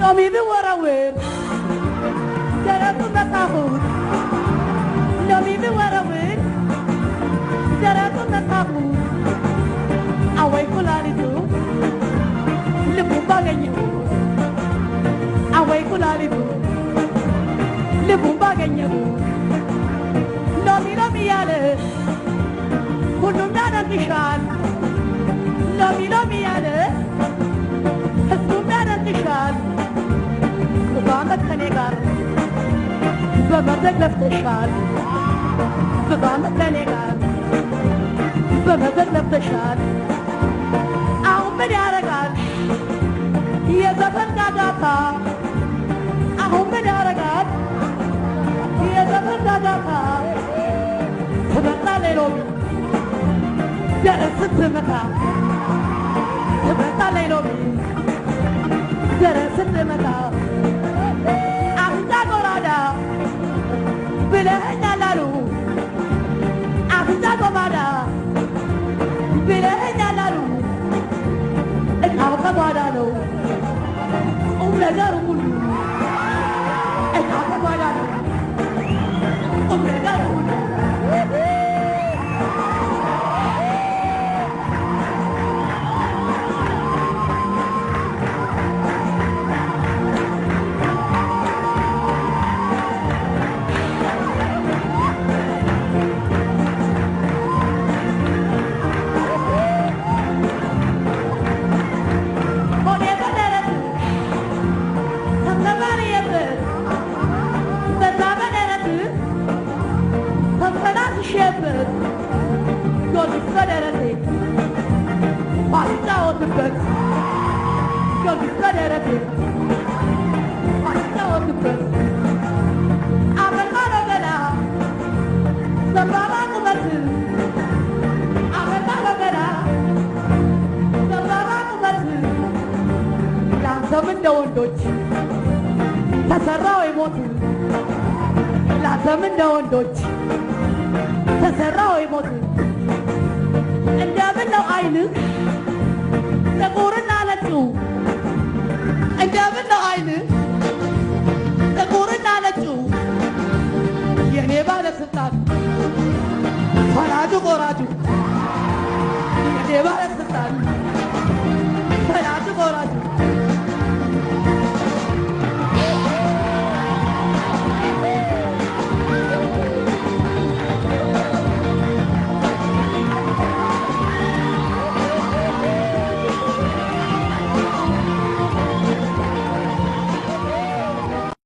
ሎሚ ብወረውር ደረቱን መታሁት፣ ሎሚ ብወረውር ደረቱን መታሁት። አወይ ኩላሊቱ ልቡን ባገኘሁት፣ አወይ ኩላሊቱ ልቡን ባገኘሁት። ሎሚ ሎሚ እያለ ሁሉም ያደንቅሻል፣ ሎሚ ሎሚ እያለ ህዝቡም ያደንቅሻል። ብዙ ዓመት ከኔ ጋር በመድረክ ለፍተሻል፣ ብዙ ዓመት ከኔ ጋር በመድረክ ለፍተሻል። አሁን ምን ያደርጋል የዘፈን ጋጋታ? አሁን ምን ያደርጋል የዘፈን ጋጋታ? ትመጣለች ሎሚ ደረት ስትመታ፣ ትመጣለች ሎሚ ደረት ስትመታ። አፍንጫ ጎራዳ ብለኸኛል አሉ፣ አፍንጫ ጎማዳ ብለኸኛል አሉ። እቃው ከጓዳ ነው ቁም ነገሩ ሁሉ፣ እቃው ከጓዳ ነው ቁም ነገሩ ሁሉ። ሆዴ በደረቱ ተንሰባርዬበት፣ በዛ በደረት ተንፈላስሼበት፣ ጊዮርጊስ በደረቴ ባልጫወትበት፣ ጊዮርጊስ በደረቴ ባልጫወትበት። አመልማሎ ገላ ዘንባባ ቁመት፣ አመልማሎ ገላ ዘንባባ ቁመት። ላንተም እንደ ወንዶች ተሰራው ሞት፣ ላንተም እንደ ወንዶች ተሰራው ሞት። እንደምን ነው አይንህ ጥቁርና ነጩ? እንደምን ነው አይንህ ጥቁርና ነጩ? የኔ ባለስልጣን ፈራጁ ቆራጁ፣ የኔ ባለስልጣን